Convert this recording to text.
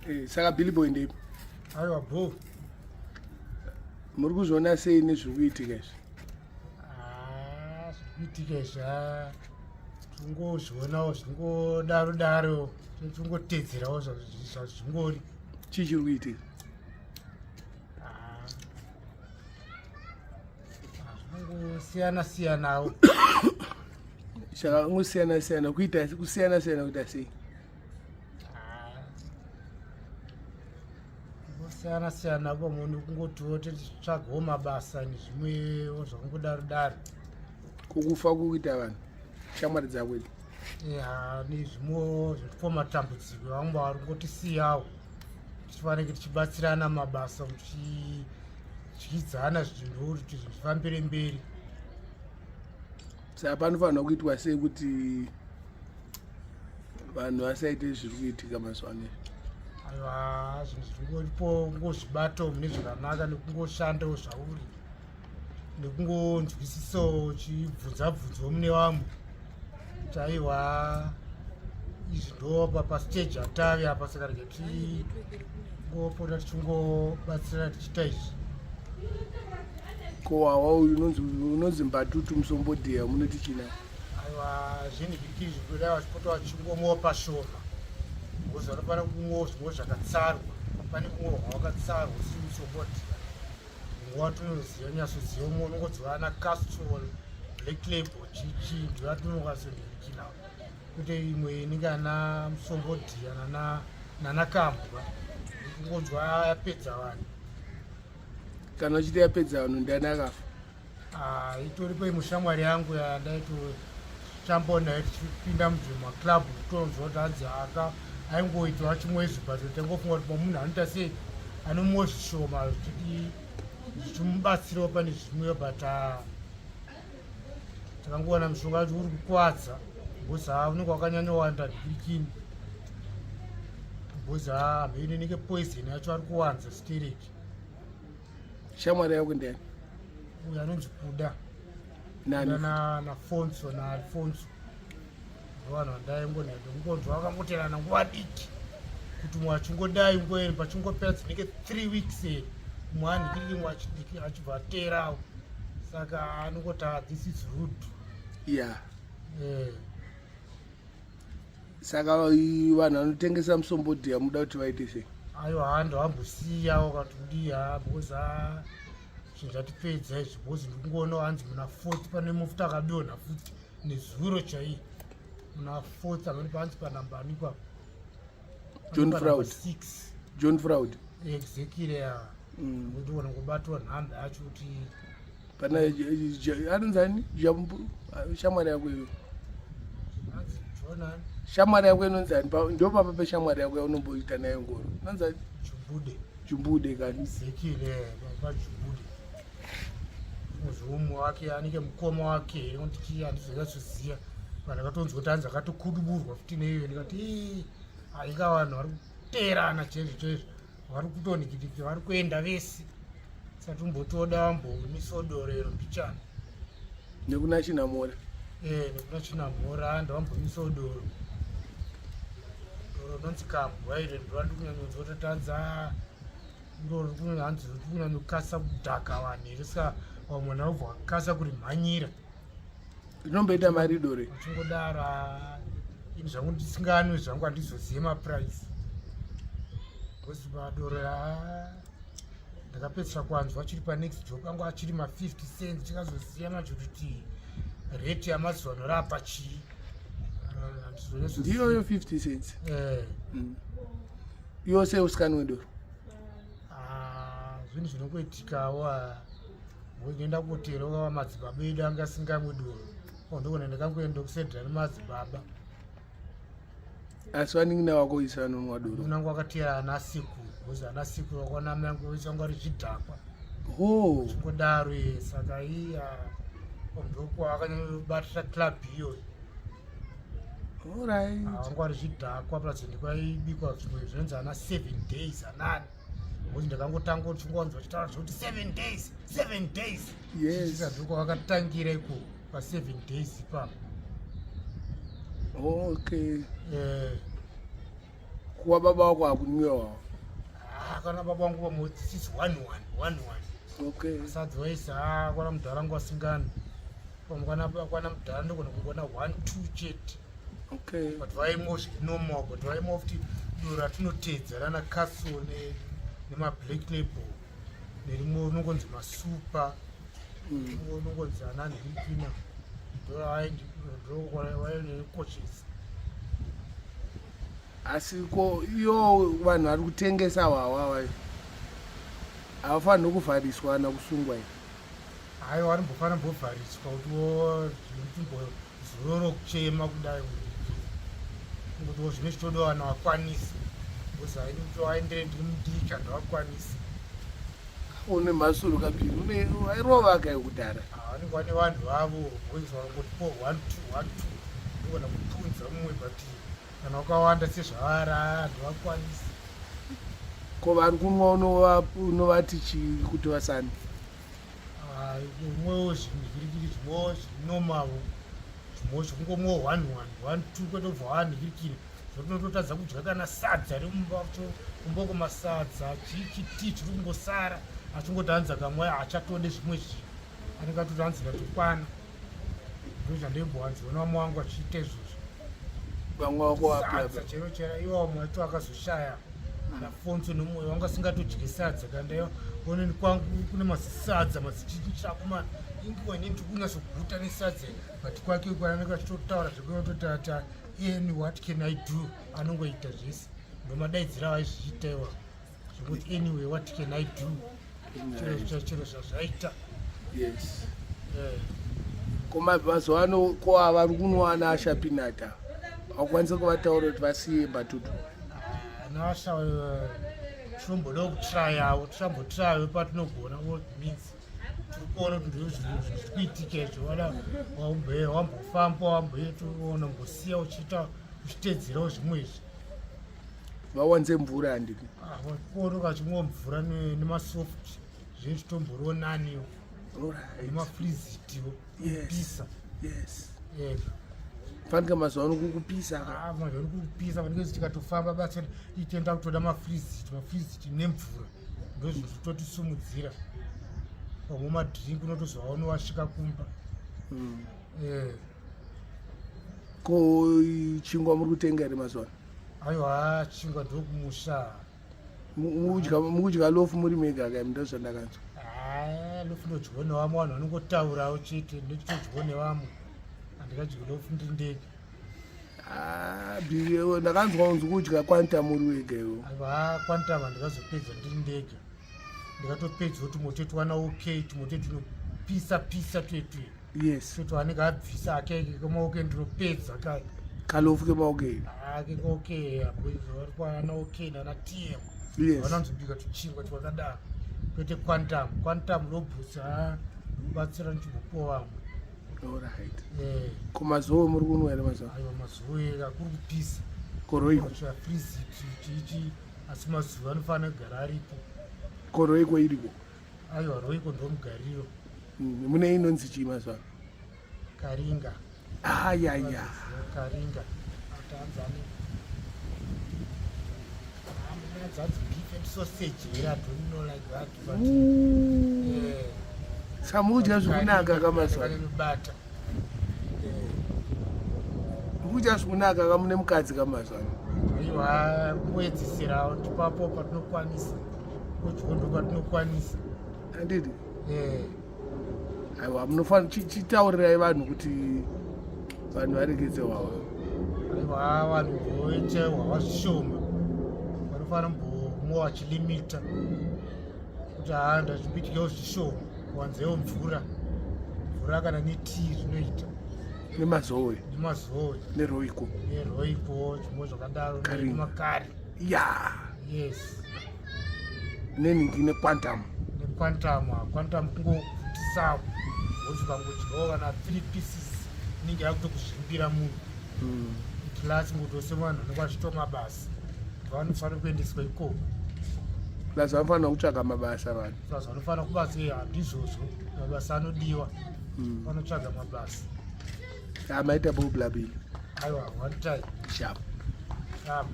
Eh, saka Billy Boy ndeipi? Aiwa bho. Muri kuzviona sei nezviri kuitika izvi? Ah, zviri kuitika izvi ah, tingozvionawo zvingodaro daro tingotedzerawo zvazvingori. Chii chiri kuitika? Ah, zvinongosiyana siyanawo. Chakangosiyana siyana kuita kusiyana siyana kuita sei? Kusiyana siyana pamwe nekungotiwo tichitsvagawo mabasa nezvimwewo zvakangodaro daro. Kukufa kukuita vanhu shamwari dzako idzi. Ya nezvimwewo zvekupa matambudziko vamwe vari kungotisiyawo tichifanike tichibatsirana mabasa tichidyidzana zvinhu kuti zvinhu zvifambire mberi. Saka panofanirwa kuitwa sei kuti vanhu vasaite zviri kuitika mazuva ano aiwa zvinhu zvingoripo kungozvibatawo mune zvakanaka nekungoshandawo zvauri nekungonzwisisawo uchibvunza bvunzawo mune vamwe kuti aiwa izvi ndo pastage atave apa saka rege tingopota tichingobatsirana tichiita izvi ko wawa uyu unonzi mbatutu musombodhiya munoti china Aiwa zvinhu zvidiki zvikuda vachipota vachingomwa pashoma because vanofanira kumwawo zvimwe zvakatsarwa pane kumwe hwawakatsarwa usiri musombodhiya nguva tinoziva nyatsoziva umwe unongoziva ana castrol black label chichi ndiyo atinongasonikina kwete imwe inenge ana musombodhiya nana kambwa kungonzwa yapedza vanhu kana uchiti yapedza vanhu ndiani akafa Ah, itoripo imwe shamwari yangu yandaitotambawo nayo tichipinda muzvimaclub kutonzwa kuti hanzi aka aingoitawo chimwe izvi but tangofunga kuti munhu anoita sei anomwa zvishoma zvichimubatsirawo pane zvimwe but ah, takangowana mushonga wacho uri kukwadza because ha unenge wakanyanyowanda dhirikini because ha mhene inenge poison yacho ari kuwanza stereki Shamwari yako ndiani? Uyu anonzi Kuda. Nani? Na na Fonso na Alfonso. Vanhu vandaingo nayo ngonzwa vakangoterana nguva diki kuti mumwe achingodai nguva iri pachingopera dzinenge 3 weeks here mumwe anhikiriki mumwe achidiki achibva aterawo saka anongoti ah, this is rude yeah eh. Saka vanhu vanotengesa musombodhiya muda kuti vaite sei? Ayo hando hambosiya wakati kudii ha because ha zvinhu zvatipedza izvi because ndikungoona hanzi muna fourth pane mufuta akadonha futi nezuro chaiye muna fourth amene panzi panamba ani ipapo John Fraud. John Fraud. Exactly ya. Ndikuona kubatwa nhamba yacho kuti Pana anonzi ani? Jambu shamwari yako iyo. Shamwari yako inonzi ani? Ndo papa peshamwari yako yaunomboita nayo ngoro. Inonzi ani? Jumbude. Jumbude kani. Zekile baba Jumbude. Muzumu wake anenge mukoma wake here kuti chii handizonyatsoziva. Vanhu vakatonzwa kuti hanzi akatokuduburwa futi neiyo ndikati haika vanhu vari kuteerana chaizvo chaizvo vari kutonikidiki vari kuenda vese satumbotoda vambomisodoro iro mbichana nekuna chinamhora eh nekuna chinamhora ando vambomisodoro doro rinonzi kambwa iro ndorandikunyanyonzwa kuti tanzi ah, ndoro hanzi rikunyanyokasa kudhaka vanhu here saka vamwe navobva vakasa kurimhanyira rinomboita mari dore achingodaro ah, ini zvangu ndisinganwi zvangu handizozive maprice because madoro ah, ndakapedzisa kwanzwa achiri panext job angu achiri ma50 cents tikazoziva manje kuti rate yamazuva ano rapa chii ndiyoyo 50 cents eh. Yose usikanwe doro ah, zvinhu zvinongoitikawo ah. Ngoenda kutero kava madzibaba edu anga asingamwi doro. Ndokona ndakangoenda kusedra nemadzibaba. Asi vanin'ina wako isa vanonwa doro. Unangu wakatera ana siku, because ana siku wakona mai angu vese vanga vari zvidhakwa. Oh. Chingodaro ye saka iya ndokwa akanyobatira club iyoyo. Alright. Vanga vari zvidhakwa plus ndikwaibikwa zvimwe zvinonzi ana 7 days anani. Ngozi ndakangotanga uchingonzwa chitaura zvekuti 7 days, 7 days. Yes. Saka ndiko wakatangira iko pa 7 days ipapo. Okay. Eh. Kuwa baba wako hakunwiwa? Ah, kana baba wangu vamwe 1 1 1 1. Okay. Sadza waisa, ah, kwana mudhara wangu asingani kwana kwana mudhara, ndogona kungoona 1 2 chete. But vaimwa zvinormal, but vaimwa futi doro ratinotedza rana Castle nemaBlack Label, nerimwe rinongonzi maSuper, rimwe rinongonzi ana nhiripina, ndovainikoshesa. Asi ko iyo vanhu vari kutengesa hwawa havafaniri kuvhariswa kana kusungwa here? Haiwa, varimbofana mbovhariswa kuti timbozororo kuchema kudai, kungutiwo zvine zvitoda vanhu vakwanisa, because haini kuti vaendere, ndiri mudiki, handavakwanisi. Une mhasuru kabiri, une vairova kai kudhara. Vanenge vane vanhu vavo, because vanongotipo 1 2 1 2, ndogona kupunza mumwe, but kana wakawanda sezvavari, handavakwanisi. Ko vari kunwa unovati chii kuti vasani? Umwewo zvinhikirikiri, zvimwewo zvinomavo, zvimwewo zvekungomwawo 1 1 1 2, kwete kubva wanhikirikiri zvotinototadza kudya kana sadza remumba, kumboko masadza chichiti chiri kungosara, achingoti hanzi akamwa haachatode zvimwe zvinhu, anenge atoti hanzi ndatokwana. Ndo zvandaimbowanziona vamwe vangu vachiita izvozvo. Vamwe vako vapi? Sadza Apa. Chero chero iwo vamwe vacho akazoshaya anafonso nomwoyo wanga asingatodye sadza, kanda oneni kwangu kune mazisadza mazichichako ingiwa, inini tikunyatsoguta nesadza, but kwake kwananenge achitotaura zvekutoti eni what can I do, anongoita zvese, ndomadaidzira vaizviita iwa zvekuti anyway what can I do, chero chero zvazvaita. Ko mazuva ano, ko vari kunwa ana ashapinata, haukwanisi kuvataura kuti vasiye mbatutu? Ana asha tinombodawo kutrayawo, tichambotrayawo patinogona, all means tiri kuona kuti ndo zviri kuitika izvo, wada wambofamba, wamboona, mbosiya uchiita uchitedzerawo zvimwe izvi. Vawanze mvura, handiti? Kuona ukachimwa mvura nemasoft zvinhu zvitomboriwo naniwo, nemafrizitiwo kupisa. Fanika mazuva ano kukupisa ka. Ah, mazuva ano kukupisa, vanenge tikatofamba basa itenda kutoda mafriziti, mafriziti nemvura, ndo zvinhu zvitotisumudzira. Pamwe madrink unotozovaona wasvika kumba. Ko chingwa muri kutenga here mazuva ano? Aiwa, chingwa ndokumusha. Mukudya lofu muri mega kai? Ndo zvandakanzwa. Ah, lofu ndodyiwa nevamwe vanhu, vanongotaurawo chete, ndechitodyiwa nevamwe, handikadyi lofu ndiri ndega. Ah, ndakanzwa unzi kudya Quantum muri wega iwo. Aiwa, Quantum handikazopedza ndiri ndega, ndikatopedzawo tumote twana OK, tumote tunopisa pisa twetwe. Toto anenge abvisa ake kemaOK, ndinopedza kai. Kalofu kemaOK. Ake OK, vari kwana OK nana TM. Vanonzobika tuchingwa twakadaro, kwete Quantum. Quantum lobhusa batsira ndichimbopuwa vamwe. Alright. Ko mazuva muri kunwa here mazuva? Aiwa, mazuva akuri kupisa. Koroiko? Friziti chichi, asi mazuva anofanira kugara aripo. Koroiko iriko? Aiwa, Royco ndomugariro. Mune inonzi chii mazuva? Karinga. Ayaya. Karinga atanzani dzanzi beef and sausage here, I don't know like that, but Samudya zvikunaka kamazuva. Bata. Mukudya zvikunaka kamune mukadzi kamazuva. Aiwa, kungoedzeserawo tipapo patinokwanisa, kudyo ndo patinokwanisa. Handiti? Eh. Aiwa, munofanira chitaurirai vanhu kuti vanhu varegedze hwawa. Aiwa, vanhu mboite hwawa zvishoma, vanofanira mbomwa vachilimita kuti haa, ndachibidyawo zvishoma, kuwanzewo mvura, mvura kana netii zvinoita. Nemazowe. Nemazowe. NeRoyco. NeRoyco, zvimwe zvakadaro. Karinga. Nemakari. Yes. Neningi neQuantum. NeQuantum, Quantum kungokutisawo, wozi ukangodyawo kana three pieces inenge yakutokuzvimbira munhu. Plus ngotose vanhu vanenge vachito mabasa, vanofanira kuendeswa ikoko. Plus vanofanira kutsvaga mabasa vanhu. Plus vanofanira kubasa, handizvozvo, mabasa anodiwa. Vanotsvaga mabasa. Amaita bobulabili. Aiwa, one time. Sharp. Sharp.